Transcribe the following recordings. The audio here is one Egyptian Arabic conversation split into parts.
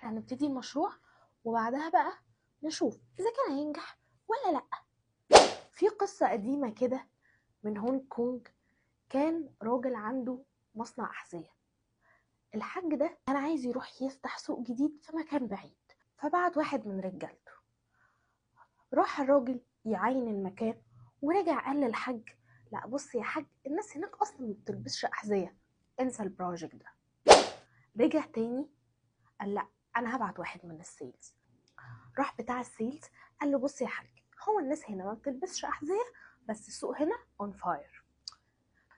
احنا هنبتدي المشروع وبعدها بقى نشوف اذا كان هينجح ولا لا. في قصة قديمة كده من هونج كونج، كان راجل عنده مصنع أحذية. الحاج ده كان عايز يروح يفتح سوق جديد في مكان بعيد، فبعت واحد من رجالته. راح الراجل يعاين المكان ورجع قال للحاج: لا بص يا حاج، الناس هناك اصلا ما بتلبسش احذية، انسى ال project ده. رجع تاني قال: لا، انا هبعت واحد من ال sales. راح بتاع ال sales قال له: بص يا حاج، هو الناس هنا ما بتلبسش احذية، بس السوق هنا on fire.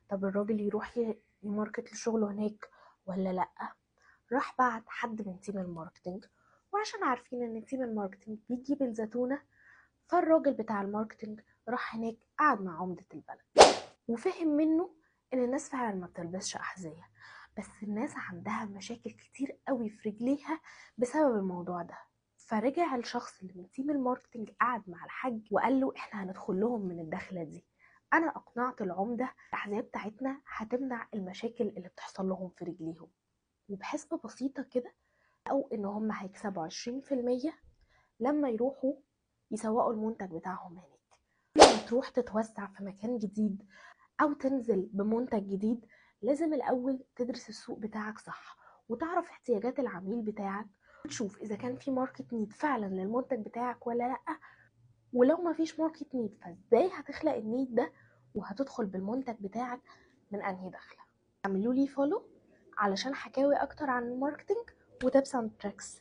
طب الراجل يروح ي market لشغلة هناك ولا لا؟ راح بعت حد من team ال marketing، وعشان عارفين ان team ال marketing بيجيب الزتونه، فالراجل بتاع ال marketing راح هناك قعد مع عمدة البلد وفهم منه ان الناس فعلا ما بتلبسش احذية، بس الناس عندها مشاكل كتير قوي في رجليها بسبب الموضوع ده. فرجع الشخص اللي من team ال marketing قعد مع الحاج وقال له: احنا هندخل لهم من الدخلة دي، انا اقنعت العمدة الاحذية بتاعتنا هتمنع المشاكل اللي بتحصل لهم في رجليهم. وبحسبة بسيطة كده او ان هم هيكسبوا 20% لما يروحوا يسوقوا المنتج بتاعهم هناك. لما تروح تتوسع في مكان جديد او تنزل بمنتج جديد، لازم الاول تدرس السوق بتاعك صح، وتعرف احتياجات العميل بتاعك، وتشوف اذا كان في market need فعلا للمنتج بتاعك ولا لا. ولو ما فيش market need، فازاي هتخلق ال need ده، وهتدخل بالمنتج بتاعك من انهي دخله. اعملوا لي follow علشان حكاوي اكتر عن ال marketing و tips and tricks.